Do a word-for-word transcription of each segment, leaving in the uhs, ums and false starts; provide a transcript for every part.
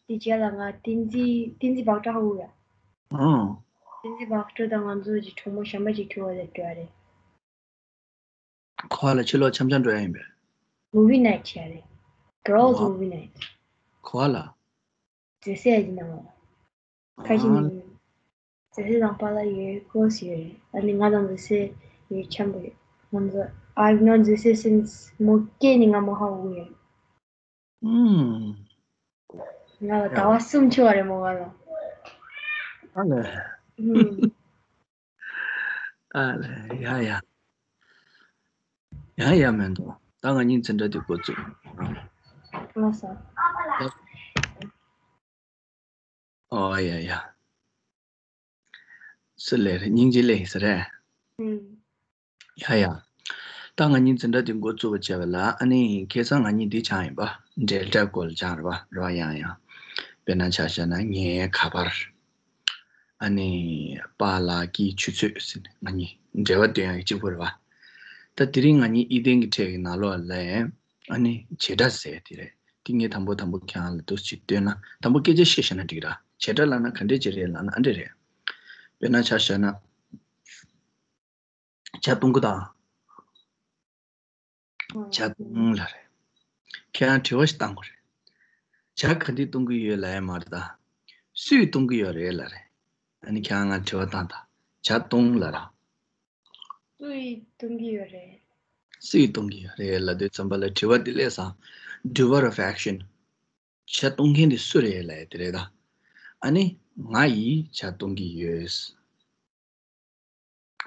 དེ་རྗེས་ལ་ང་བསྟན་འཛིན་བསྟན་འཛིན་བག་གྲོ་ཧ་གོ་ཡ། ཨང་། བསྟན་འཛིན་བག་གྲོ་དང་ང་ཚོ་གི་གྲོགས་མོ་གཞན་པ་ཅིག་འཁྲུག་པ་ལ་འགྲོ་ཡ་རེད། ག་པར་ལ། ཕྱི་ལོགས་འཆམ་འཆམ་འགྲོ་ཡ་ཡིན་པས། Movie night བྱས་རེད། Girls movie night། ག་པར་ལ། རྫ་སའི་ཡིན་ནམ། ཁ་ཤས་ནི་རྫ་སའི་ནང་པ་ལ་ཡོད། Girls ཡོད་རེད། ཨ་ནི་ང་དང་རྫ་སའི་ཡོད་འཆམ་པོ་ཡོད། ང་ཚོ། I've known རྫ་སའི since མོ་སྐྱེས་ནས་ང་མོ་ཧ་གོ་ཡོད། ཨུམ། ང་ལ་ཟླ་བ་གསུམ་ཆགས་པ་རེད་མོ་ང་ལ། ཨ་ལས། ཨུམ། ཨ་ལས། ཡ་ཡ། ཡ་ཡ་མེད་འདུག་ད་ང་གཉིས་འཛིན་གྲྭ་དེ་འགོ་བཙུགས། ལགས་སོ། ཨོ་ཡ་ཡ། སུ་ལས་རེད། སྙིང་རྗེ་ལས་ཡིན་ས་རེད། ཨུམ། ཡ་ཡ། ད་ང་གཉིས་འཛིན་གྲྭ་དེ་འགོ་བཙུགས་པ་བྱས་པ་ལ། ཨ་ནི་ཁ་སང་ང་གཉིས་འདི་ཆགས་ཡིན་པ། འབྲེལ་སྒྲ་སྐོར་ལ་སྦྱངས་རེད་པ། རེད་པ། ཡང་ཡང་། དཔེར་ན་ཆ་བཞག་ན་ངའི་ཁ་པར། ཨ་ནི་པཱ་ལགས་ཀྱི་ཆུ་ཚོད་ཟེར་ནས་ང་གཉིས་འབྲེལ་བ་འདོན་ཡག་གི་གཅིག་པོ་རེད་པ། ད་དེ་རིང་ང་གཉིས་ཨི་ལྡན་གྱི་ཕྲད་ཀྱི་ནང་ལོགས་ལ། ཨ་ནི་བྱེད་སྒྲ་ཟེར་དེ་རེད། དེ་ངས་དང་པོ་དང་པོ་ཁྱེད་རང་ལ་འདུག་སེ་སྟོན་ན། དང་པོ་སྐད་ཆ་བཤད་བཞག་ན་འགྲིག་ར། བྱེད་སྒྲ་ལབ་ན་ག་འདྲས་ཅིག་རེད་ལབ་ན་ཨ་འདྲས་རེད། དཔེར་ན་ཆ་བཞག་ན། ཇ་བཏུང་གི་དང་། ཇ་བཏུང་ལབ་རེད། ཁྱེད་རང་དྲི་བ་ཞིག་བཏང་དགོས་རེད། ཇ་ག་འདྲས་བཏུང་གི་ཡོད་ལབ་ཡ་མ་རེད་ད། སུས་བཏུང་གི་ཡོད་རེད་ལབ་རེད། ཨ་ནི་ཁྱེད་རང་ང་དྲི་བ་བཏང་དང་། ཇ་བཏུང་ལབ་ར། སུས་བཏུང་གི་ཡོད་རེད། སུས་བཏུང་གི་ཡོད་རེད་ལབ་དུས་ཙམ་པ་ལ་དྲི་བ་འདི་ལས་སང་། Doer of action། ཇ་བཏུང་མཁན་དེ་སུ་རེད་ལབ་ཡ་དེ་རེད་ད། ཨ་ནི་ང་ཡིས་ཇ་བཏུང་གི་ཡོད།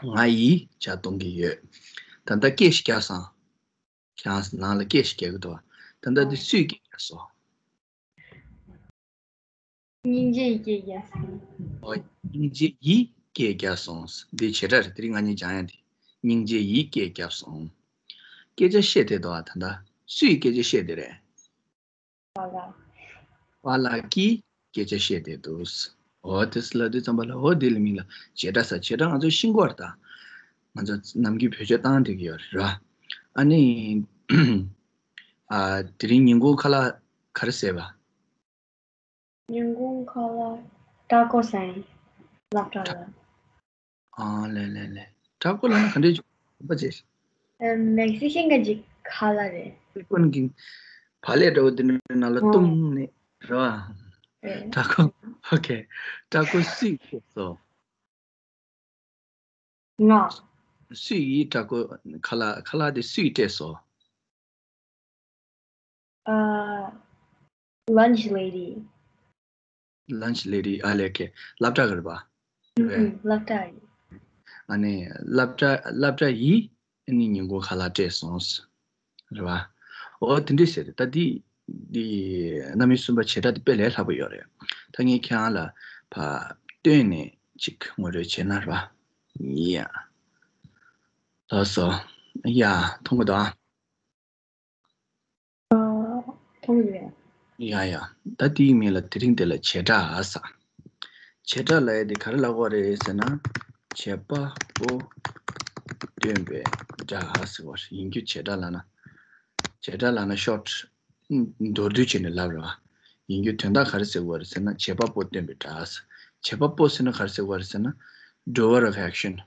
ང་ཡིས་ཇ་བཏུང་གི་ཡོད། ད་ལྟ་སྐད་ཞིག་རྒྱབ་སོང་། ཁྱེད་རང་ནང་ལ་སྐད་ཞིག་རྒྱག་གི་འདུག་ད་ལྟ་འདི་སུས་སྐད་རྒྱབ་སོང་། སྙིང་རྗེ་ཡིས་སྐད་རྒྱབ་སོང་། ཨོ། སྙིང་རྗེ་ཡིས་སྐད་རྒྱབ་སོང་། འདི་བྱེད་སྒྲ་རེད། དེ་རིང་ང་གཉིས་སྦྱང་ཡ་འདི། སྙིང་རྗེ་ཡིས་སྐད་རྒྱབ་སོང་། སྐད་ཆ་བཤད་བསྡད་འདུག་ད་ལྟ་སུས་སྐད་ཆ་བཤད་བསྡད་རེད། པཱ་ལགས། པཱ་ལགས་ཀྱིས་སྐད་ཆ་བཤད་བསྡད་འདུག་འོ་དེ་ལབ་དུས་ཙམ་པ་ལ། འོ་དེ་ལ་མིང་ལ་བྱེད་སྒྲ་ཟེར། བྱེད་སྒྲ་ང་ཚོ་ཤེས་དགོས་རེད་ད། ང་ཚོ་ནམ་རྒྱུན་བེད་སྤྱོད་བཏང་བསྡད་ཀྱི་ཡོད་རེད་ར། ཨ་ནི། ཨ། དེ་རིང་ཉིན་གུང་ཁ་ལག་ག་རེ་བཟས་པ། ཉིན་གུང་ཁ་ལག་ཊ་ཀོ་ཟས་ཡིན། སློབ་གྲྭ་ལ། ཨ་ལེ་ལེ་ལེ། ཊ་ཀོ་ལབ་ན་ག་འདྲས་བྱུང་བ་བྱས། ཨ། མེག་སི་ཤན་གྱི་ཁ་ལག་རེད། ཀོན་གྱི་བག་ལེབ་འདྲ་བོ་དེ་འདྲའི་ནང་ལ་ཨོ། བཏུམས་ནས་རེད་པ། རེད། ཊ་ཀོ། ཨོ་ཁེ། ཊ་ཀོ་སུས་སྤྲད་སོང་། ང་། སུས་ཡིས་ཊ་ཀོ་ཁ་ལག་ཁ་ལག་དེ་སུས་སྤྲད་སོང་། ཨ། Lunch lady། Lunch lady། ཨ་ལེ་ཁེ། སློབ་གྲྭ་གི་རེད་པ། ཨུམ་ཨུམ། སློབ་གྲྭ་ཡིན། ཨ་ནི་སློབ་གྲྭ་སློབ་གྲྭ་ཡིས་ཨ་ནི་ཉིན་གུང་ཁ་ལག་སྤྲད་སོང་། རེད་པ། འོ་དེ་འདྲས་ཟེར་རེད། ད་འདི་འདི་རྣམ་དབྱེ་གསུམ་པ་བྱེད་སྒྲ་དེ་དཔེ་ལས་སླ་པོ་ཡོད་རེད། ད་ངས་ཁྱེད་རང་ལ་ཕར་སྟོན་ནས་ཅིག་ངོ་སྤྲོད་བྱས་ན་རེད་པ། ཡ། ལགས་སོ། ཡ། མཐོང་གི་འདུག་ཨ། མཐོང་གི་འདུག་ཡ། ཡ་ཡ། ད་དེའི་མིང་ལ་དེ་རིང་འདི་ལ་བྱེད་སྒྲ་ཟེར། བྱེད་སྒྲ་ལབ་ཡ་དེ་ག་རེ་ལབ་དགོས་རེད་ཟེར་ན། བྱེད་པ་པོ་སྟོན་པའི་སྒྲ་ཟེར་བ་རེད། ཡིན་རྒྱུ་བྱེད་སྒྲ་ལབ་ན། བྱེད་སྒྲ་ལབ་ན་ཤོར་ཊི་མདོར་བསྡུས་བྱས་ནས་ལབ་རེད་པ། ཡིན་རྒྱུ་དོན་དག་ག་རེ་ཟེར་དགོས་རེད་ཟེར་ན། བྱེད་པ་པོ་སྟོན་པའི་སྒྲ་ཟེར། བྱེད་པ་པོ་ཟེར་ན་ག་རེ་ཟེར་དགོས་རེད་ཟེར་ན། Doer of action།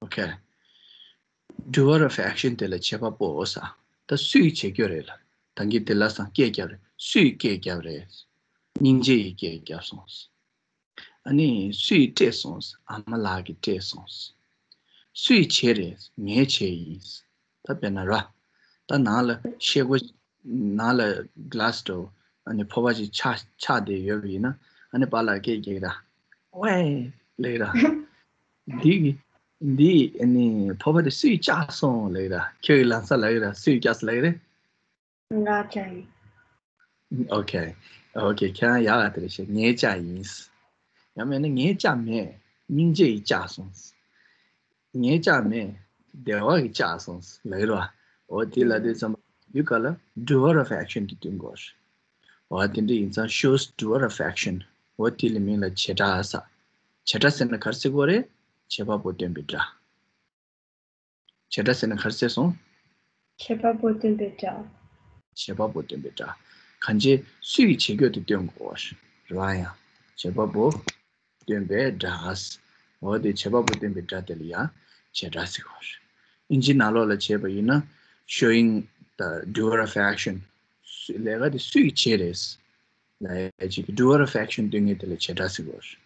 Okay. Doer of action དེ་ལ་བྱེད་པ་པོ་ཟེར། ད་སུས་བྱེད་རྒྱུ་རེད་ལབ། ད་གིན་དེ་ལ་སང་སྐད་རྒྱབ་རེད། སུས་སྐད་རྒྱབ་རེད། སྙིང་རྗེ་ཡིས་སྐད་རྒྱབ་སོང་། ཨ་ནི་སུས་སྤྲད་སོང་། ཨ་མ་ལགས་ཀྱིས་སྤྲད་སོང་། སུས་བྱས་རེད། ངས་བྱས་ཡིན། ད་དཔེར་ན་ར། ད་ནང་ལ་ཤེལ་སྒོ། ནང་ལ་གླ་སི་འདྲ་བོ། ཨ་ནི་ཕོར་པ་ཅིག་ཆགས་ཆགས་བསྡད་ཡོད་པ་ཡིན་ན། ཨ་ནི་པཱ་ལགས་སྐད་རྒྱག་གི་ར། ཝེ། ལབ་གི་ར། འདི་འདི་ཨ་ནི་ཕོར་པ་དེ་སུས་བཅག་སོང་ལབ་གི་ར། ཁྱོད་ཀྱིས་ལབ་ས་ལབ་གི་ར། སུས་བཅག་སོང་ལབ་གི་རེད། ང་བཅག་ཡིན། Okay. Okay. ཁྱེད་རང་ཡག་ག་དེ་རེད་ཤག་ངས་བཅག་ཡིན། ཡང་མིན་ན་ངས་བཅག་མེད། སྙིང་རྗེ་ཡིས་བཅག་སོང་། ངས་བཅག་མེད། བདེ་བ་གིས་བཅག་སོང་ལབ་ཀྱི་རེད་པ། འོ་དེ་ལབ་དུས་ཙམ་པ་ཡུལ་ག་ལ་doer of action དེ་སྟོན་དགོས་རེད། འོ་དེ་འདྲ་ཡིན་ཙང་shows doer of action། འོ་དེ་ལ་མིང་ལ་བྱེད་སྒྲ་ཟེར། བྱེད་སྒྲ་ཟེར་ན་ག་རེ་ཟེར་དགོས་རེད། བྱེད་པ་པོ་སྟོན་པའི་སྒྲ། བྱེད་སྒྲ་ཟེར་ན་ག་རེ་ཟེར་སོང་། བྱེད་པ་པོ་སྟོན་པའི་སྒྲ། བྱེད་པ་པོ་སྟོན་པའི་སྒྲ། གང་བྱེད་སུ་ཡིས་བྱེད་རྒྱུ་དེ་སྟོན་དགོས་པ་རེད་བ། ཡང་བྱེད་པ་པོ་སྟོན་པའི་སྒྲ། འོ་དེ་བྱེད་པ་པོ་སྟོན་པའི་སྒྲ་དེ་ལ་ཡང་བྱེད་སྒྲ་ཟེར་གྱི་ཡོད་རེད། ཨིན་ཇི་ནང་ལོགས་ལ་བྱས་པ་ཡིན་ན། showing the doer of action། ལས་ཀ་དེ་སུ་ཡིས་བྱས་རེད། ལ་ཡ་ཅིག་doer of action སྟོན་མཁན་དེ་ལ་བྱེད་སྒྲ་ཟེར་གྱི་ཡོད་རེད།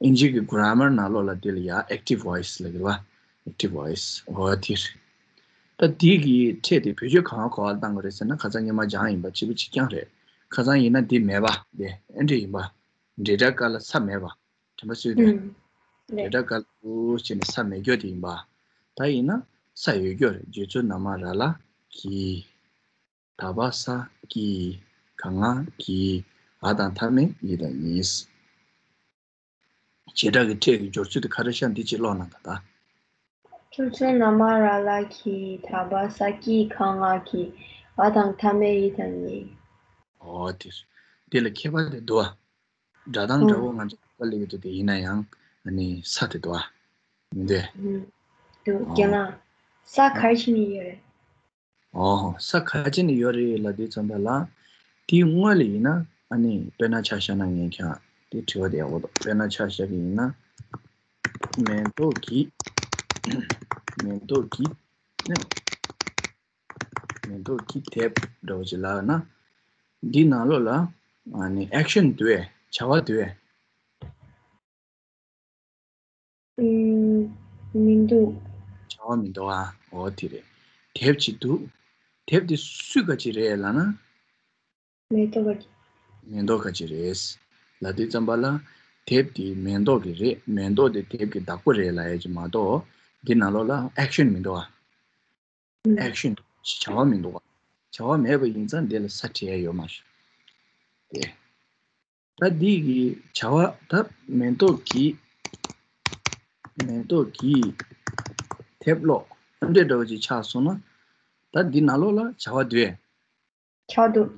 ཨིན་ཇི་གི་grammar ནང་ལོགས་ལ་དེ་ལ་ཡང་active voice ལབ་ཀྱི་རེད་བ། active voice འོ་དེ་རེད། ད་དེ་གི་ཕྲད་དེ་བེད་སྤྱོད་གང་ག་ག་པར་བཏང་གི་རེད་ཟེར་ན། ཁ་སང་སྔོན་མ་སྦྱངས་ཡིན་པ་གཅིག་པ་གཅིག་རྐྱང་རེད། ཁ་སང་ཡིན་ན་དེ་མེད་པ་དེ་ཨེ་འདྲ་ཡིན་པ། འབྲེལ་སྒྲ་སྐབས་ལ་ས་མེད་པ། དྲན་པ་གསོས་ཏེ། ཨུམ། རེད། འབྲེལ་སྒྲ་སྐབས་ལ་ཨུ་ཟེར་ནས་ས་མེད་རྒྱུ་དེ་ཡིན་པ། ད་ཡིན་ན་ས་ཡོད་རྒྱུ་རེད། སྦྱོར་ཚུལ་ན་མ་ར་ལ་གི། ད་བ་ས་ཀྱི། ག་ང་གི། འ་དང་མཐའ་མེད་ཡི་དང་ཡིས། བྱེད་སྒྲ་གི་ཕྲད་ཀྱི་སྦྱོར་ཚུལ་དེ་ག་རེ་ཤག་འདི་གཅིག་ཀློག་གནང་དང་ད། སྦྱོར་ཚུལ་ན་མ་ར་ལ་གི། ད་བ་ས་ཀྱི། ག་ང་གི། འ་དང་མཐའ་མེད་ཡི་དང་ཡིས། འོ་དེ། འདི་ལ་ཁྱད་པར་དེ་འདུག་ཨ། སྒྲ་གདངས་འདྲ་བོ་ང་ཚོ་ག་ལེགས་འདུག་དེ་ཡིན་ན་ཡང་ཨ་ནི་ས་དེ་འདུག་ཨ། མི་འདུག་ཨ། ཨུམ། འདུག་ཨ། རྒན་ལགས། ས་ག་རེ་བྱས་ནས་ཡོད་རེད། ཨོ། ས་ག་བྱས་ནས་ཡོད་རེད་ལབ་དུས་ཙམ་པ་ལ། དེའི་སྔོན་ལ་ཡིན་ན་ཨ་ནི་དཔེར་ན་ཆ་བཞག་ན་ངས་ཁྱེད་དེ་དྲི་བ་དེ་ཡག་པོ་འདུག་དཔེར་ན་ཆ་བཞག་གི་ཡིན་ན། མེ་ཏོག་གི། མེ་ཏོག་གི་ནི། མེ་ཏོག་གི་དེབ་འདྲ་བོ་ཅིག་ལབ་ན། འདི་ནང་ལོགས་ལ་ཨ་ནི་action འདུག་གས། བྱ་བ་འདུག་གས། ཨུམ། མི་འདུག་བྱ་བ་མི་འདུག་ཨ། འོ་དེ་རེད། དེབ་ཅིག་འདུག་དེབ་དེ་སུའི་ག་ཅིག་རེད་ལབ་ན། མེ་ཏོག་ག་ཅིག་མེ་ཏོག་ག་ཅིག་རེད། ལབ་དུས་ཙམ་པ་ལ། དེབ་དེ་མེ་ཏོག་གི་རེད། མེ་ཏོག་དེ་དེབ་ཀྱི་བདག་པོ་རེད་ལབ་ཡ་ཅིག་མ་གཏོགས། འདི་ནང་ལོགས་ལ་action མི་འདུག་ཨ། ཨུམ། action བྱ་བ་མི་འདུག་ཨ། བྱ་བ་མེད་པ་ཡིན་ཙང་འདི་ལ་ས་བྲིས་ཡ་ཡོད་མ་རེད། དེ། ད་འདི་གི་བྱ་བ་ད་མེ་ཏོག་གི། མེ་ཏོག་གི་དེབ་ཀློག་ཨ་འདྲས་འདྲ་བོ་ཅིག་ཆགས་སོང་ན། ད་འདི་ནང་ལོགས་ལ་བྱ་བ་འདུག་གས། བྱ་བ་འདུག་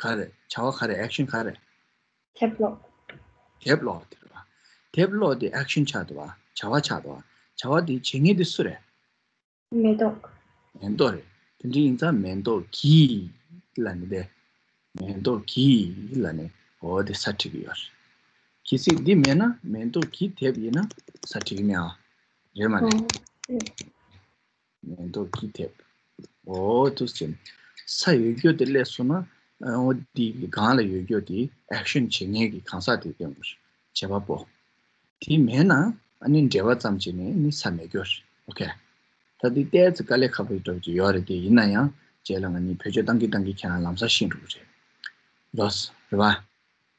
ག་རེ། བྱ་བ་ག་རེ། action ག་རེ། དེབ་ཀློག་དེབ་ཀློག་དེ་རེད་བ། དེབ་ཀློག་དེ་action ཆགས་འདུག་བ། བྱ་བ་ཆགས་འདུག་བ། བྱ་བ་དེ་བྱེད་མཁན་དེ་སུ་རེད། མེ་ཏོག་མེ་ཏོག་རེད། དེ་འདྲ་ཡིན་ཙང་མེ་ཏོག་གིས་ལབ་ནས་དེ། མེ་ཏོག་གིས་ལབ་ནས་འོ་དེ་ས་བྲིས་ཀྱི་ཡོད་རེད། གལ་སྲིད་འདི་མེད་ན། མེ་ཏོག་གི་དེབ་ཡིན་ན་ས་བྲིས་ཀྱི་མེད་ཨ། རེད་མ་རེད། ཨོ། མེ་ཏོག་གི་དེབ། འོ་དེ་ཟེར། ས་ཡོད་རྒྱུ་དེ་སླེབས་སོང་ན། འོ་དེ་གི་སྒང་ལ་ཡོད་རྒྱུ་དེ་action བྱེད་མཁན་གྱི་གང་ཟག་དེ་སྟོན་དགོས་རེད། བྱེད་པ་པོ། དེ་མེད་ན་ཨ་ནི་འབྲེལ་བ་ཙམ་བྱས་ནས་ནི་ས་མེད་རྒྱུ་རེད། ཨོ་ཁེ། ད་དེ་ཏོག་ཙམ་དཀའ་ལས་ཁག་པོ་འདྲ་བོ་ཅིག་ཡོད་རེད་དེ། ཡིན་ན་ཡང་རྗེས་ལ་ང་གཉིས་བེད་སྤྱོད་བཏང་གིན་བཏང་གིན་ཁྱེད་རང་ལམ་སང་ཤེས་འགྲོ་གི་རེད། ལོས་རེད་བ།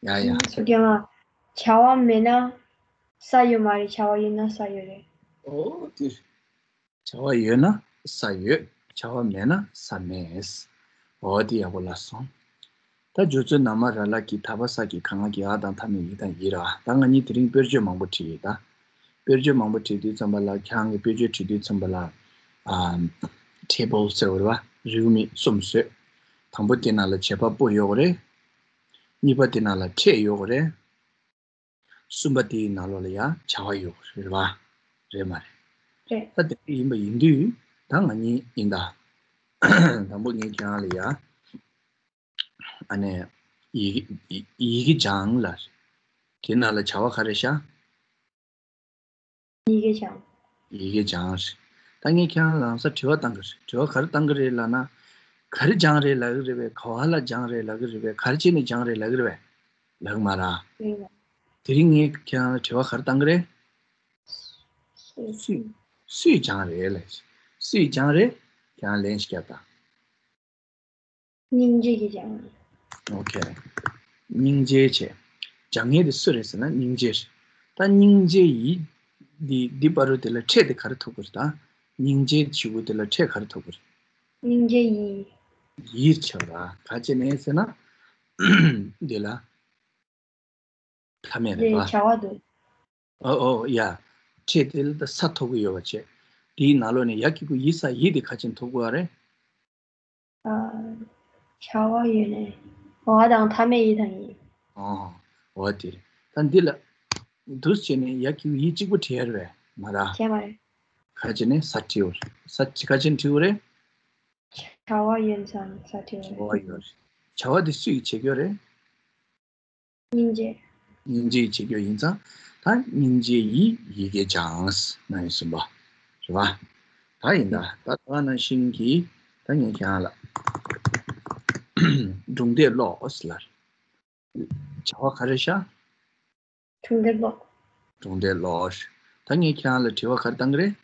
ཡ་ཡ། སུ་རྒན་ལགས། བྱ་བ་མེད་ན་ས་ཡོད་མ་རེད། བྱ་བ་ཡོད་ན་ས་ཡོད་རེད། ཨོ་དེ། བྱ་བ་ཡོད་ན་ས་ཡོད། བྱ་བ་མེད་ན་ས་མེད། འོ་དེ་ཡག་པོ་ལབ་སོང་། ད་སྦྱོར་ཚུལ་ན་མ་ར་ལ་གི། ད་བ་ས་ཀྱི། ག་ང་གི། འ་དང་མཐའ་མེད་ཡི་དང་ཡིས་རེད་བ། ད་ང་གཉིས་དེ་རིང་དཔེར་བརྗོད་མང་པོ་བྲིས་ཡོད་ད། དཔེར་བརྗོད་མང་པོ་བྲིས་དུས་ཙམ་པ་ལ། ཁྱེད་རང་གིས་དཔེར་བརྗོད་བྲིས་དུས་ཙམ་པ་ལ། ཨ། table ཟེར་བ་རེད་བ། རེའུ་མིག་གསུམ་བཟོས། དང་པོ་དེ་ནང་ལ་བྱེད་པ་པོ་ཡོད་རེད། གཉིས་པ་དེ་ནང་ལ་ཕྲད་ཡོད་རེད། གསུམ་པ་དེའི་ནང་ལོགས་ལ་ཡང་བྱ་བ་ཡོད་རེད་བ། རེད་མ་རེད། རེད། ད་དེ་འདྲ་ཡིན་པ་ཡིན་དུས་ད་ང་གཉིས་ཡིན་ད། དང་པོ་ངས་ཁྱེད་རང་ལ་ཡ། ཨ་ནི། ཡི་གེ་ཡི་གེ་སྦྱངས་ལ། དེ་ནང་ལ་བྱ་བ་ག་རེ་བཞག་ཡི་གེ་སྦྱངས། ཡི་གེ་སྦྱངས་རེད། ད་ངས་ཁྱེད་རང་ལམ་སང་དྲི་བ་བཏང་གི་རེད། དྲི་བ་ག་རེ་བཏང་གི་རེད་ལབ་ན། ག་རེ་སྦྱངས་རེད་ལབ་ཀྱི་རེད་པས། ག་བ་ལ་སྦྱངས་རེད་ལབ་ཀྱི་རེད་པས། ག་རེ་བྱས་ནས་སྦྱངས་རེད་ལབ་ཀྱི་རེད་པས། ལབ་ཀྱི་མ་རེད། རེད། དེ་རིང་ངས་ཁྱེད་རང་ལ་དྲི་བ་ག་རེ་བཏང་གི་རེད། སུས། སུས། སུས་སྦྱངས་རེད་ལབ། སུས་སྦྱངས་རེད། ཁྱེད་རང་ལན་ཞིག་བརྒྱབ་དང་། སྙིང་རྗེ་གིས་སྦྱངས། ཨོ་ཁེ། སྙིང་རྗེ་བྱས། སྦྱང་མཁན་དེ་སུ་རེད་ཟེར་ན་སྙིང་རྗེ་རེད། ད་སྙིང་རྗེ་ཡི། འདི་འདི་བར་དུ་དེ་ལ་ཕྲད་དེ་ག་རེ་ཐོབ་ཀྱི་རེད་ད། སྙིང་རྗེ་ཞུ་དགོས་དེ་ལ་ཕྲད་ག་རེ་ཐོབ་ཀྱི་རེད། སྙིང་རྗེ་ཡི། ཡིར་ཆགས་ར། ག་བྱས་ནས་ཟེར་ན། འདི་ལ། མཐའ་མེད་རེད་པ། དེ་བྱ་བ་འདུག་ཨོ་ཨོ་ཡ། ཕྲད་དེ་ལ་ད་ས་ཐོབ་ཀྱི་ཡོད་པ་བྱས། དེའི་ནང་ལོགས་ནས་ཡ་གི་གུ་ཡི་ས་ཡི་དེ་ག་བྱས་ནས་ཐོབ་དགོས་པ་རེད། ཨ། བྱ་བ་ཡོད་ནས། འོ་དང་མཐའ་མེད་ཡི་དང་ཡི། ཨོ། འོ་དེ་རེད། ད་འདི་ལ། འདུག་བྱས་ནས་ཡ་གི་གུ་ཡི་གཅིག་པུ་བྲིས་ཡ་རེད་པས་མ་ར། བྱས་མ་རེད། ག་བྱས་ནས་ས་བྲིས་པ་རེད། ས་ག་བྱས་ནས་བྲིས་པ་རེད། བྱ་བ་ཡོད་ཙང་ས་བྲིས་བྱ་པ་བ་ཡོད་རེད། བྱ་བ་དེ་སུས་བྱེད་ཀྱི་ཡོད་རེད། སྙིང་རྗེ། སྙིང་རྗེ་བྱེད་ཀྱི་ཡོད་ཡིན་ཙང་ད་སྙིང་རྗེ་ཡིས་ཡི་གེ་སྦྱངས་ན་ཡིན་གསུམ་པ་རེད་བ། ད་ཡིན་ད་ད་ད་ནང་བཞིན་གྱི་ད་ངས་ཁྱེད་རང་ལ་སྒྲུང་དེབ་ཀློག་ཟེར་ལ། བྱ་བ་ག་རེ་ཤག་སྒྲུང་དེབ་ཀློག་སྒྲུང་དེབ་ཀློག་ད་ངས་ཁྱེད་རང་ལ་དྲི་བ་ག་རེ་བཏང་གི་རེད།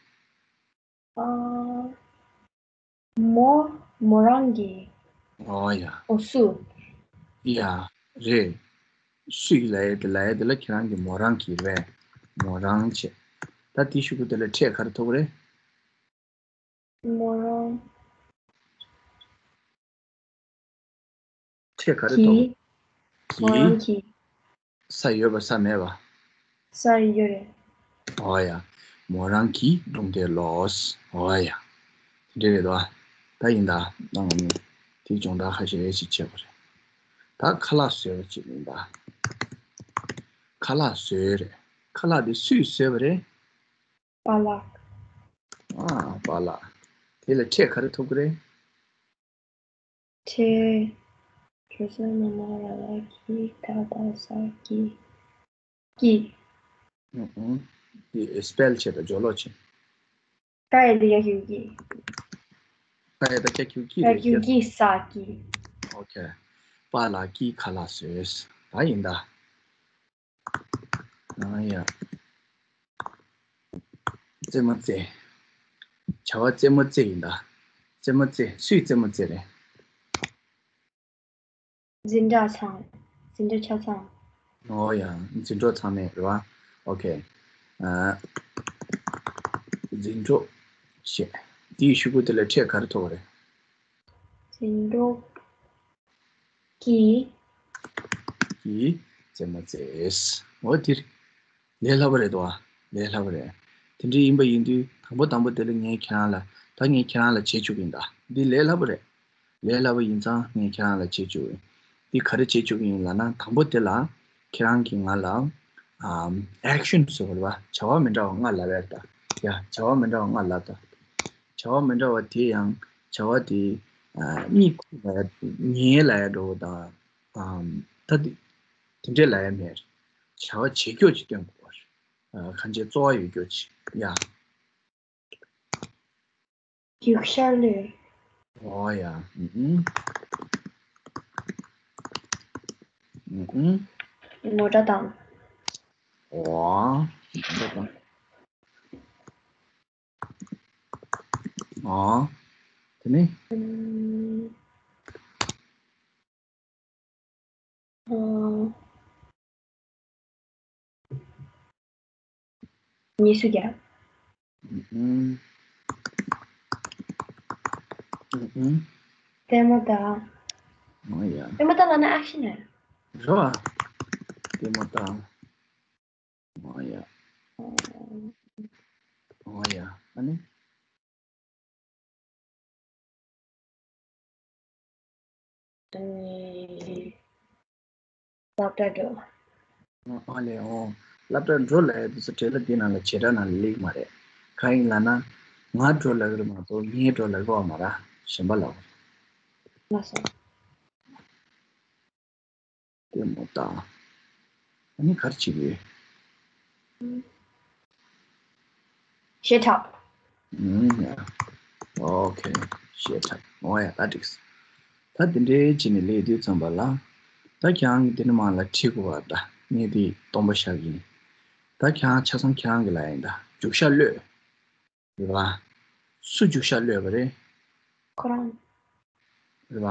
ཨ། མོ། མོ་རང་གི་ཨོ་ཡ། ཨོ་སུ། ཡ། རེད། སུས་ལབ་ཡས་དེ་ལབ་ཡས་དེ་ལ་ཁྱེད་རང་གི་མོ་རང་གི་རེད། མོ་རང་བྱས། ད་དེའི་གཞུག་གུ་དེ་ལ་ཕྲད་ག་རེ་ཐོབ་ཀྱི་རེད། མོ་རང་། ཕྲད་ག་རེ་ཐོབ་གི་གི་མོ་རང་གི་ས་ཡོད་པ་ས་མེད་པ། ས་ཡོད་རེད། ཨོ་ཡ། མོ་རང་གིས་སྒྲུང་དེབ་ཀློག་ཨོ་ཡ། དེ་འདྲ་རེད་དོ། ད་ཡིན་ད་ནང་ནས་དེའི་སྦྱོང་བརྡར་ཁ་ཤས་ཤིག་བྱེད་དགོས་རེད། ད་ཁ་ལག་བཟོས་པ་ཅིག་ཡིན་ད། ཁ་ལག་བཟོས་རེད། ཁ་ལག་དེ་སུས་བཟོས་པ་རེད། པཱ་ལགས། ཨ་པཱ་ལགས། དེ་ལ་ཕྲད་ག་རེ་ཐོབ་ཀྱི་རེད། ཕྲད། ཁྱོད་ཚོ་ནང་མ་ར་ལ་གི་ད་ད་ས་གི་ཀི། ཨུ་ཨུ། དེ་སྤེལ་བྱེད་དང་སྦྱོར་ཀློག་བྱེད། ཀ་ཡ་དེ་ཡ་ཁྱུ་ཀི། ཀ་ཡ་ད་ཀྱ་ཁྱུ་ཀི་ཡ་རེད་ཁྱུ་ཀི་ས་ཀི། ཨོ་ཁེ། པཱ་ལགས་ཀྱིས་ཁ་ལག་བཟོས། ད་ཡིན་ད། ཨ་ཡ། རྩེད་མོ་རྩེ། བྱ་བ་རྩེད་མོ་རྩེ་ཡིན་ད། རྩེད་མོ་རྩེ། སུས་རྩེད་མོ་རྩེ་རེད། འཛིན་གྲྭ་ཚང་། འཛིན་གྲྭ་ཆ་ཚང་། ཨོ་ཡ། འཛིན་གྲོགས་ཚང་མས་རེད་བ། ཨོ་ཁེ། ཨ། འཛིན་གྲོགས་ཞེས། དེའི་གཞུག་གུ་དེ་ལ་ཕྲད་ག་རེ་ཐོབ་པ་རེད། འཛིན་གྲོགས་ཀྱིས། ཀྱིས་རྩེད་མོ་རྩེས། འོ་དེ་ལས་སླ་པོ་རེད་དོ། ལས་སླ་པོ་རེད། དེ་འདྲ་ཡིན་པ་ཡིན་དུས་དང་པོ་དང་པོ་དེ་ལ་ངས་ཁྱེད་རང་ལ་ད་ངས་ཁྱེད་རང་ལ་བྱེད་བཅུག་གི་ཡིན་ད། འདི་ལས་སླ་པོ་རེད། ལས་སླ་པོ་ཡིན་ཙང་ངས་ཁྱེད་རང་ལ་བྱེད་བཅུག་གི་ཡིན། འདི་ག་རེ་བྱེད་བཅུག་གི་ཡིན་ལབ་ན་དང་པོ་དེ་ལ་ཁྱེད་རང་གིས་ང་ལ་ཨམ་ཨེག་ཤན་ཟེར་བ་རེད་བ། བྱ་བ་མི་འདྲ་བ་ལྔ་ལབ་ཡ་རེད་ད། ཡ་བྱ་བ་མི་འདྲ་བ་ལྔ་ལབ་ད། བྱ་བ་མི་འདྲ་བ་དེ་ཡང་བྱ་བ་དེ་ཨ་གཉིད་ཁུག་ལབ་ཡ་ཉལ་ལབ་ཡ་འདྲ་བོ་དང་ཨམ་ད་དེ་དེ་འདྲས་ལབ་ཡ་མེད། བྱ་བ་བྱེད་རྒྱུ་ཅིག་སྟོན་དགོས་པ་རེད། ཨ་གང་ཅིའི་རྩོལ་བ་ཡོད་རྒྱུ་ཅིག་ཡ། རྒྱུག་ཤར་གློད། ཨོ་ཡ། ཨུ་ཨུ། ཨུ་ཨུ། མོ་ཊ་བཏང་། ཨོ། མོ་ཊ་བཏང་། ཨོ། དེ་ནས། ཨུམ། ཨོ། ཉེས་སུ་རྒྱག་ཨུམ། ཨུམ། ལྟད་མོ་ལྟ། ཨོ་ཡ། ལྟད་མོ་ལྟ་ལབ་ན་ཨེག་ཤན་རེད། རེད་བ། ལྟད་མོ་ལྟ། ཨོ་ཡ། ཨོ་ཡ། ཨ་ནི། ཨ་ནི། སློབ་གྲྭ་འགྲོ། ཨ་ལས་ཨོ། སློབ་གྲྭ་འགྲོ་ལབ་ཡ་དེ་ཚོ་བྲེལ་བ་འདི་ནང་ལ་བྱེད་སྒྲ་ནང་ལ་སླེབས་མ་རེད། གང་ཡིན་ལབ་ན། ང་འགྲོ་ལབ་ཀྱི་རེད་མ་གཏོགས་ངས་འགྲོ་ལབ་ཀྱི་ཡོད་མ་རེད། གཞན་པ་ལབ་པ་རེད། ལགས་སོ། ལྟད་མོ་ལྟ། ཨ་ནི་ག་རེ་བྱེད་ཀྱི་ཡོད། ཞེ་དྲག་ཨུམ། ཡ། ཨོ་ཁེ། ཞེ་དྲག་ཨོ་ཡ་ད་འགྲིག་སོང་། ད་དེ་འདྲའི་བྱས་ནས་ལས་དུས་ཙམ་པ་ལ། ད་ཁྱེད་རང་གིས་དེ་ནས་མར་ལ་ཁྲིད་དགོས་པ་ད་ངས་དེ་སྟོང་པ་བཞག་གི་ཡིན། ད་ཁྱེད་རང་ཆ་ཚང་ཁྱེད་རང་གིས་ལབ་ཡིན་ད། རྒྱུག་ཤར་གློད། རེད་བ། སུ་རྒྱུག་ཤར་གློད་པ་རེད། ཁོ་རང་། རེད་བ།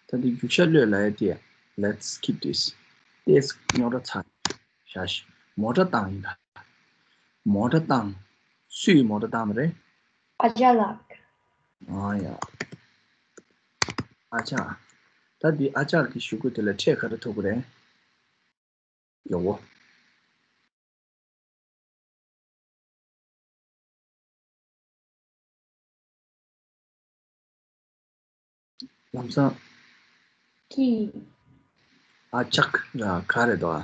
ད་འདི་རྒྱུག་ཤར་གློད་ལབ་ཡ་དེ། Let's skip this. ཏོག་ཙམ་རྙོག་དྲ་ཚ། བཞག་ཤིག་མོ་ཊ་བཏང་ཡིན་ད། མོ་ཊ་བཏང་། སུས་མོ་ཊ་བཏང་བ་རེད། ཨ་ཅག་ལགས། ཨ་ཡ། ཨ་ཅག་ད་འདི་ཨ་ཅག་གི་གཞུག་གུ་དེ་ལ་ཕྲད་ག་རེ་ཐོབ་ཀྱི་རེད། ཡོ། ལམ་སང་། ཀི། ཨ་ཅག་ར་ག་རེད་དོ།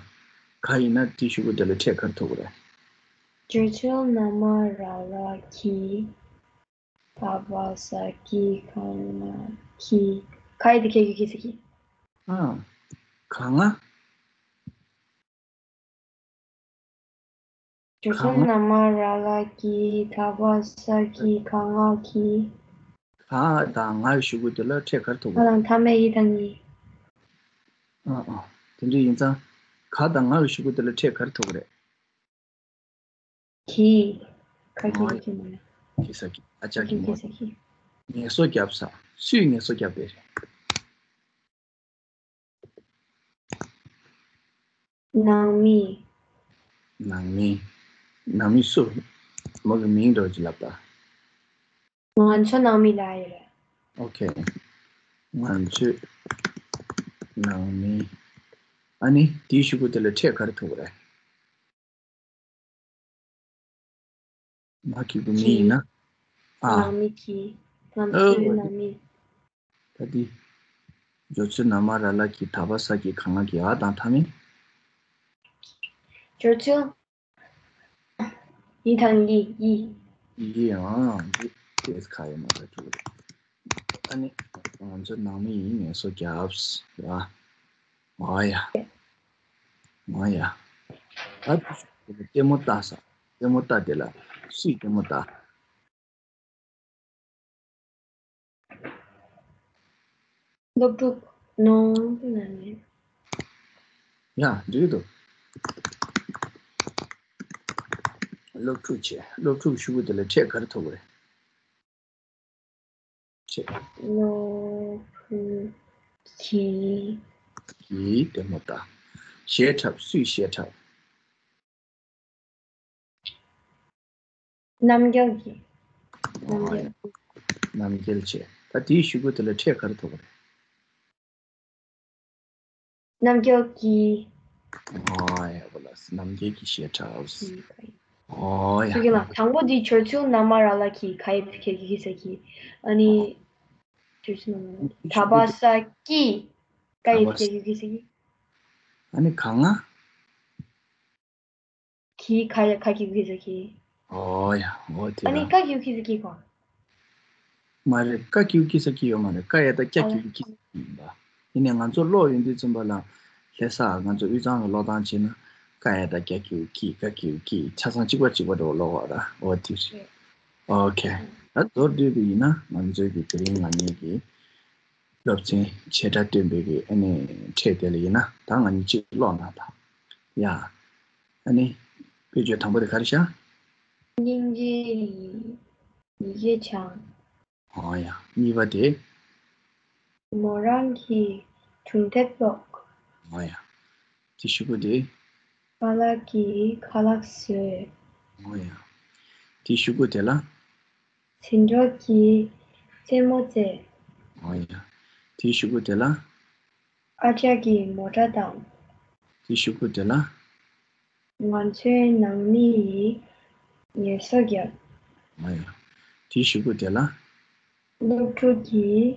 ག་ཡིན་ན་དེའི་གཞུག་གུ་དེ་ལ་ཕྲད་ག་རེ་ཐོབ་ཀྱི་རེད། ཅོ་ཅོ་ན་མ་ར་ལ་གི། ད་བ་ས་ཀྱི་ག་ང་གི། ག་ཡི་དེ་ཁ་གི་གུ་གི་ས་གི། ཨ། ག་ང་། སྦྱོར་ཚུལ་ན་མ་ར་ལ་གི། ད་བ་ས་ཀྱི་ག་ང་གི། ག་དང་ང་གི་གཞུག་གུ་དེ་ལ་ཕྲད་ག་རེ་ཐུག་ག་གི་རེད། ལ་མཐའ་མེད་ཡི་དང་ཡི། ཨ་ཨ། དེ་འདྲ་ཡིན་ཙང་། ག་དང་ང་གི་གཞུག་གུ་དེ་ལ་ཕྲད་ག་རེ་ཐུག་གི་རེད། གི། ག་གི་གུ་གི་མ་རེད། གི་ས་གི། ཨ་ཅག་གི་གུ་མ་གི་ས་གི། ངལ་གསོ་བརྒྱབ་ས། སུས་ངལ་གསོ་བརྒྱབ་པ་རེད། ནང་མི། ནང་མི། ནང་མི་སུ། མོ་གི་མིང་འདྲ་བོ་ཅིག་ལབ་ད། ང་ཚོ་ནང་མི་ལབ་ཡོད་རེད། ཨོ་ཁེ། ང་ཚོའི་ནང་མི། ཨ་ནི་དེའི་གཞུག་གུ་དེ་ལ་ཕྲད་ག་རེ་ཐུག་གི་རེད། མ་གི་གུ་མི་ཡིན་ན། གི། ཨ། ནང་མི་གི། ང་ཨོ། ཚོའི་ནང་མི། ད་འདི། སྦྱོར་ཚུལ་ན་མ་ར་ལ་གི། ད་བ་ས་ཀྱི་ག་ང་གི། འ་དང་མཐའ་མེད། སྦྱོར་ཚུལ། ཡི་དང་ཡི། ཡི། ཡི། ཨ། འདི་ཏེས་ཁ་ཡོད་མ་རེད། ཐུག་རེད། ཨ་ནི། ང་ཚོ་ནང་མི་ཡིན། ངལ་གསོ་བརྒྱབ་ཟེར་བ། ཨོ་ཡ། ཨོ་ཡ། ད་ལྟད་མོ་ལྟ་ས། ལྟད་མོ་ལྟ་དེ་ལ་སུས་ལྟད་མོ་ལྟ། སློབ་ཕྲུག་ནོ་ནང་ནས། ཡ། འགྲིག་འདུག་སློབ་ཕྲུག་བྱས། སློབ་ཕྲུག་གཞུག་གུ་དེ་ལ་ཕྲད་ག་རེ་ཐུག་གི་རེད། ཕྲད། སློབ་ཕྲུག་གི། གིས་ལྟད་མོ་ལྟ། གཞས་འཁྲབ། སུས་གཞས་འཁྲབ། རྣམ་རྒྱལ་གྱིས། རྣམ་རྒྱལ། རྣམ་རྒྱལ་བྱས། ད་དེའི་གཞུག་གུ་དེ་ལ་ཕྲད་ག་རེ་ཐུག་གི་རེད། རྣམ་རྒྱལ་གྱིས། ཨ་ཡ། བོ་ལ་རྣམ་རྒྱལ་གྱིས་གཞས་འཁྲབ། གྱིས། ཨོ་ཡ། ཐུགས་རྗེ་ཆེ། དང་པོ་འདི་སྦྱོར་ཚུལ་ན་མ་ར་ལ་གི། ག་ཡི་གུ་གི་ས་གི། ཨ་ནི། སྦྱོར་ཚུལ་ན་མ་ར་ལ་གི། ད་བ་ས་ཀྱི། ག་ཡི་གུ་གི་ས་གི། ཨ་ནི་ག་ང་། གི། ག་ཡ། ག་གི་གུ་གི་ས་གི། ཨོ་ཡ། ཨོ་དེ་ཨ་ནི་ར། ཀ་གི་གུ་གི་ས་གི་གོ། མ་རེད། ཀ་གི་གུ་གི་ས་གི་ཡོད་མ་རེད། ཀ་ཡ་བཏགས་ཀྱ་གི་གུ་གི་ས་གི་ཡིན་པ། ཡིན་ནའི་ང་ཚོ་ཀློག་ཡོང་དུས་ཙམ་པ་ལ། ལྷ་ས་ང་ཚོ་དབུས་གཙང་གི་ཀློག་སྟངས་བྱས་ན། ཀ་ཡ་བཏགས་ཀྱ་གི་གུ་གི། ཀ་གི་གུ་གི། ཆ་ཚང་གཅིག་པ་གཅིག་པ་འདྲ་བོ་ཀློག་པ་ར། ཨོ་དེ་རེད། ཨོ་ཁེ། ད་མདོར་བསྡུས་པ་ཡིན་ན། ང་ཚོའི་གི་དེ་རིང་ང་གཉིས་ཀྱི་སློབ་ཚན་བྱེད་སྒྲ་སྟོན་པའི་གི་ཨ་ནི་ཕྲད་དེ་ལ་ཡིན་ན། ད་ང་གཉིས་གཅིག་ཀློག་ན་ད། ཡ། ཨ་ནི་དཔེ་བརྗོད་དང་པོ་དེ་ག་རེ་བཞག་སྙིང་རྗེ་ཡི་ཡི་གེ་འཆང་། ཨོ་ཡ། གཉིས་པ་དེ། མོ་རང་གི་སྒྲུང་དེབ་ཀློག་ཨོ་ཡ། དེའི་གཞུག་གུ་དེ། ཁ་ལག་གིས་ཁ་ལག་བཟོས། ཨོ་ཡ། དེའི་གཞུག་གུ་དེ་ལ། ཟིན་གྲོགས་ཀྱིས་རྩེད་མོ་རྩེས། ཨོ་ཡ། དེའི་གཞུག་གུ་དེ་ལ། ཨ་ཅག་གིས་མོ་ཊ་བཏང་། དེའི་གཞུག་གུ་དེ་ལ། ང་ཚོའི་ནང་མི་ཡིས་ངལ་གསོ་བརྒྱབ། ཨོ་ཡ། དེའི་གཞུག་གུ་དེ་ལ། སློབ་ཕྲུག་གིས་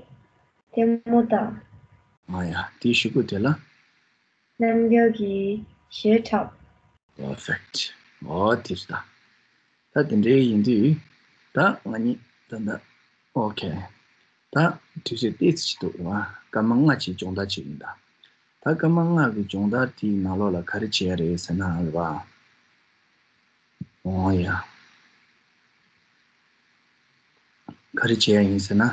ལྟད་མོ་ལྟ། ཨོ་ཡ། དེའི་གཞུག་གུ་དེ་ལ། རྣམ་རྒྱལ་གྱིས་གཞས་འཁྲབ། Perfect. ཨོ་དེ་རེད་ད། ད་དེ་འདྲའི་ཡིན་དུས། ད་ང་གཉིས་ད་ད། ཨོ་ཁེ། ད་དུས་ཚོད་ཏོག་ཙམ་ཅིག་འདུག་རེད་བ། སྐར་མ་ལྔ་ཅིག་སྦྱོང་བརྡར་བྱེད་ཀྱི་ཡིན་ད། ད་སྐར་མ་ལྔ་གི་སྦྱོང་བརྡར་དེའི་ནང་ལོགས་ལ་ག་རེ་བྱེད་ཡ་རེད་ཟེར་ན་རེད་བ། ཨོ་ཡ། ག་རེ་བྱེད་ཡ་ཡིན་ཟེར་ན།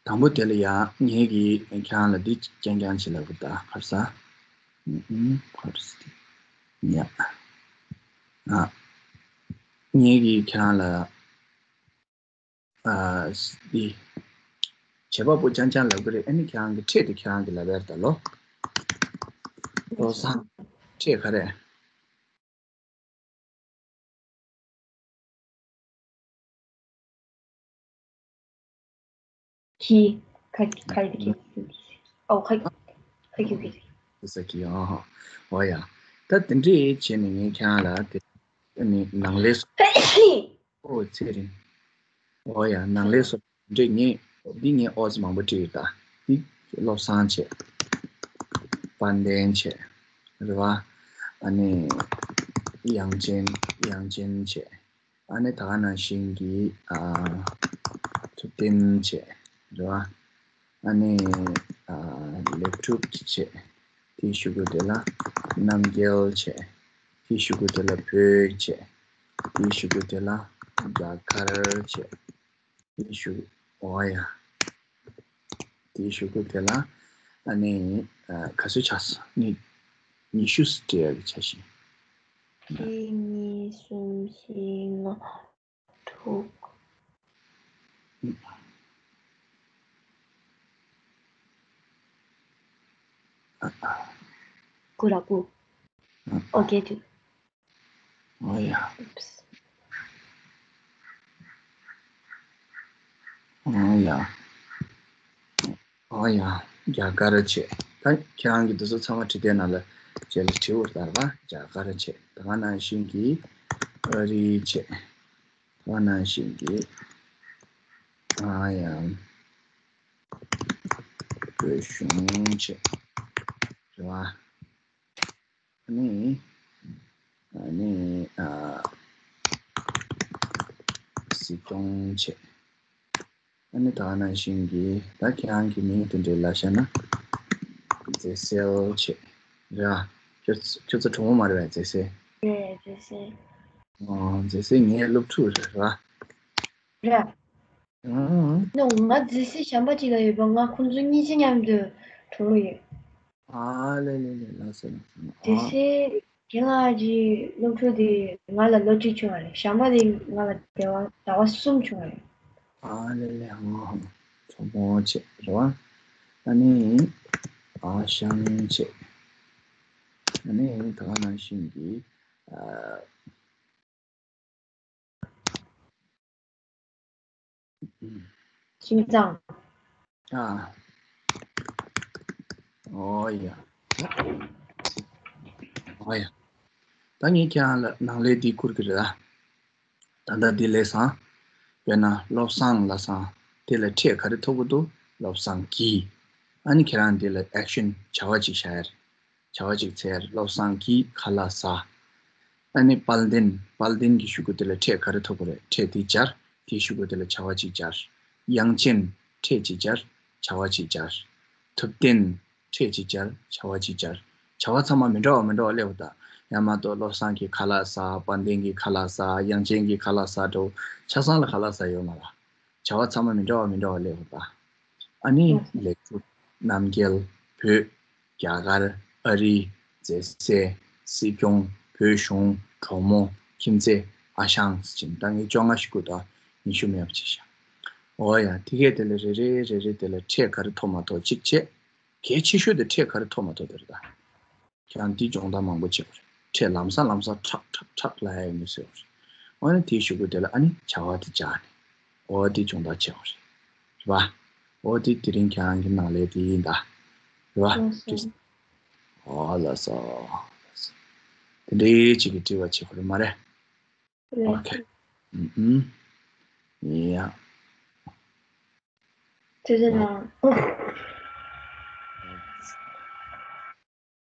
དང་པོ་དེ་ལ་ཡ། ངེད་ཀྱིས་ཁྱེད་རང་ལ་འདི་རྐྱང་རྐྱང་ཅིག་ལབ་དགོས་ད། ཁར་ས། ཨུམ། ཁར་ས། ཡ། ཨ། ངེད་ཀྱིས་ཁྱེད་རང་ལ། ཨ། འདི། བྱེད་པ་པོ་རྐྱང་རྐྱང་ལབ་ཀྱི་རེད། ཨ་ནི་ཁྱེད་རང་གི་ཕྲད་དེ་ཁྱེད་རང་གིས་ལབ་ཡ་རེད་ད་ལོ། བློ་བཟང་། ཕྲད་ག་རེ། གི། ཁ་ཁ་ཡི་གི། ཨོ་ཁ་ཁ་གི་གི། ས་གི། ཨོ་ཧོ། ཨོ་ཡ། ད་དེ་འདྲས་བྱས་ནས་ངས་ཁྱེད་རང་ལ་དེ་ནི་ནང་ལས་སུ། ཨོ་ཚེ་རིང་། ཨོ་ཡ། ནང་ལས་སུ་འདྲས། ངས་འདི་ངས་ཨོ་ཙི་མང་པོ་བྲིས་ཡོད་ད། འདི་བློ་བཟང་བྱས། དཔལ་ལྡན་བྱས། རེད་བ། ཨ་ནི་དབྱངས་ཅན། དབྱངས་ཅན་བྱས། ཨ་ནི་ད་ག་ནང་བཞིན་གྱི། ཨ། ཐུབ་བསྟན་བྱས། རེད་བ། ཨ་ནི་ཨ་ལེགས་གྲུབ་བྱས། དེའི་གཞུག་གུ་དེ་ལ་རྣམ་རྒྱལ་བྱས། དེའི་གཞུག་གུ་དེ་ལ་བོད་བྱས། དེའི་གཞུག་གུ་དེ་ལ་རྒྱ་གར་བྱས། དེའི་གཞུག་འོ་ཡ། དེའི་གཞུག་གུ་དེ་ལ་ཨ་ནི་ཨ་ག་ཚོད་ཆགས་སོང་། ནི་ཉི་ཤུ་སྤྲད་ཡག་གི་ཆ་ཤས། གཅིག་གཉིས་གསུམ་བཞི་ལྔ་དྲུག་དགུ་ལ་དགུ། ཨོ་བརྒྱད་ཅུ། ཨོ་ཡ། ཨོ་ཡ། ཨོ་ཡ། རྒྱ་གར་བྱས། ད་ཁྱེད་རང་གིས་འདི་ཚོ་ཚང་མ་བྲིས་བསྡད་ན་ལ་རྗེས་ལ་བྲིས་འོར་ལྟར་བ་རྒྱ་གར་བྱས། ད་ག་ནང་བཞིན་གྱི་ཨ་རི་བྱས། ད་ག་ནང་བཞིན་གྱི་ཨ་ཡ། བོད་གཞུང་བྱས། རེད་བ། ཨ་ནི་ཨ་ནི་ཨ་སྲིད་སྐྱོང་བྱས། ཨ་ནི་ད་ག་ནང་བཞིན་གྱི་ད་ཁྱེད་རང་གི་མིང་དེ་འདྲའི་ལ་བཤད་ན་མཛེས་གསལ་བྱས། རེད་བ། ཁྱོད་ཁྱོད་ཚོ་གྲོགས་མོ་མ་རེད་པས་མཛེས་གསལ། རེད་མཛེས་གསལ། ཨོ་མཛེས་གསལ་ངའི་སློབ་ཕྲུག་རེད་བ། རེད། ཨང་། ནོ་ང་མཛེས་གསལ་གཞན་པ་ཅིག་ལ་ཡོད་པ་ང་ཁོང་ཚོ་གཉིས་ཆ་མཉམ་དུ་གྲོགས་མོ་ཡོད། ཨ་ལེ་ལེ་ལེ་ལགས་སོ་ལགས་སོ། ཨ། མཛེས་གསལ་རྒན་ལགས་ཀྱི་སློབ་ཕྲུག་དེ་ང་ལ་ལོ་གཅིག་ཆུང་བ་རེད། གཞན་པ་དེ་ང་ལ་ཟླ་བ་ཟླ་བ་གསུམ་ཆུང་བ་རེད། ཨ་ལེ་ལེ་ཨང་། གྲོགས་མོ་བྱས་རེད་བ། ཨ་ནི་ཨ་ཞང་བྱས། ཨ་ནི་ད་ག་ནང་བཞིན་གྱི་ཨ། ཁྱིམ་ཚང་། ཨ། ཨོ་ཡ། ཨོ་ཡ། ད་ངས་ཁྱེད་རང་ལ་ནང་ལས་འདི་བསྐུར་གི་རེད། ད་ལྟ་འདི་ལས་སང་། དཔེར་ན་བློ་བཟང་ལབ་སང་དེ་ལ་ཕྲད་ག་རེ་ཐོབ་གི་འདུག་བློ་བཟང་གིས། ཨ་ནི་ཁྱེད་རང་འདི་ལ་ཨེག་ཤན་བྱ་བ་ཅིག་བྱ་ཡ་རེད། བྱ་བ་ཅིག་འཚལ། བློ་བཟང་གིས་ཁ་ལག་ཟ། ཨ་ནི་དཔལ་ལྡན། དཔལ་ལྡན་གྱི་གཞུག་གུ་དེ་ལ་ཕྲད་ག་རེ་ཐོབ་པ་རེད། ཕྲད་དེ་སྦྱར། དེའི་གཞུག་གུ་དེ་ལ་བྱ་བ་ཅིག་སྦྱར། དབྱངས་ཅན། ཕྲད་ཅིག་སྦྱར། བྱ་བ་ཅིག་སྦྱར། ཐུབ་བསྟན། ཕྲད་ཅིག་སྦྱར། བྱ་བ་ཅིག་སྦྱར། བྱ་བ་ཚང་མ་མི་འདྲ་བ་མི་འདྲ་བ་སླེབས་པ་དང་། ཡང་མ་གཏོགས་བློ་བཟང་གིས་ཁ་ལག་ཟ། དཔལ་ལྡན་གྱིས་ཁ་ལག་ཟ། དབྱངས་ཅན་གྱིས་ཁ་ལག་ཟ་འདྲ་བོ། ཆ་ཚང་ལ་ཁ་ལག་ཟ་ཡོད་མ་རེད། བྱ་བ་ཚང་མ་མི་འདྲ་བ་མི་འདྲ་བ་སླེབས་པ་དང་། ཨ་ནི་ལེགས་གྲུབ། རྣམ་རྒྱལ། བོད། རྒྱ་གར། ཨ་རི། མཛེས་གསལ། སྲིད་སྐྱོང་། བོད་གཞུང་། གྲོགས་མོ། ཁྱིམ་མཚེས། ཨ་ཞང་ཟེར་ཅིང་ད་ངས་བཅོ་ལྔ་ཞིག་བསྐུར་དང་ཉི་ཤུ་མེད་པ་ཅིག་བཞག་ཨོ་ཡ། དེ་གས་དེ་ལ་རེ་རེ་རེ་རེ་དེ་ལ་ཕྲད་ག་རེ་ཐོབ་མ་ཐོབ་གཅིག་བྱས། གལ་ཆེ་ཤོས་དེ་ཕྲད་ག་རེ་ཐོབ་མ་ཐོབ་དེ་རེད་ད། ཁྱེད་རང་འདི་སྦྱོང་བརྡར་མང་པོ་བྱེད་དགོས་རེད། ཕྲད་ལམ་སང་ལམ་སང་ཁྲག་ཁྲག་ཁྲག་ལབ་ཡ་ཡོང་གི་ཟེར་བ་རེད། འོ་ན་དེའི་གཞུག་གུ་དེ་ལ་ཨ་ནི་བྱ་བ་དེ་སྦྱར་ནས། འོ་དེ་སྦྱོང་བརྡར་བྱེད་དགོས་རེད། རེད་པ། འོ་དེ་དེ་རིང་ཁྱེད་རང་གི་ནང་ལས་དེ་ཡིན་ད། རེད་པ། ལགས་སོ། འོ་ལགས་སོ། དེ་འདྲའི་ཅིག་གི་དྲི་བ་བྱེད་དགོས་རེད་མ་རེད། རེད། ཨོ་ཁེ། ཨུམ་ཨུམ། ཡ། ཐུགས་རྗེ་གནང་།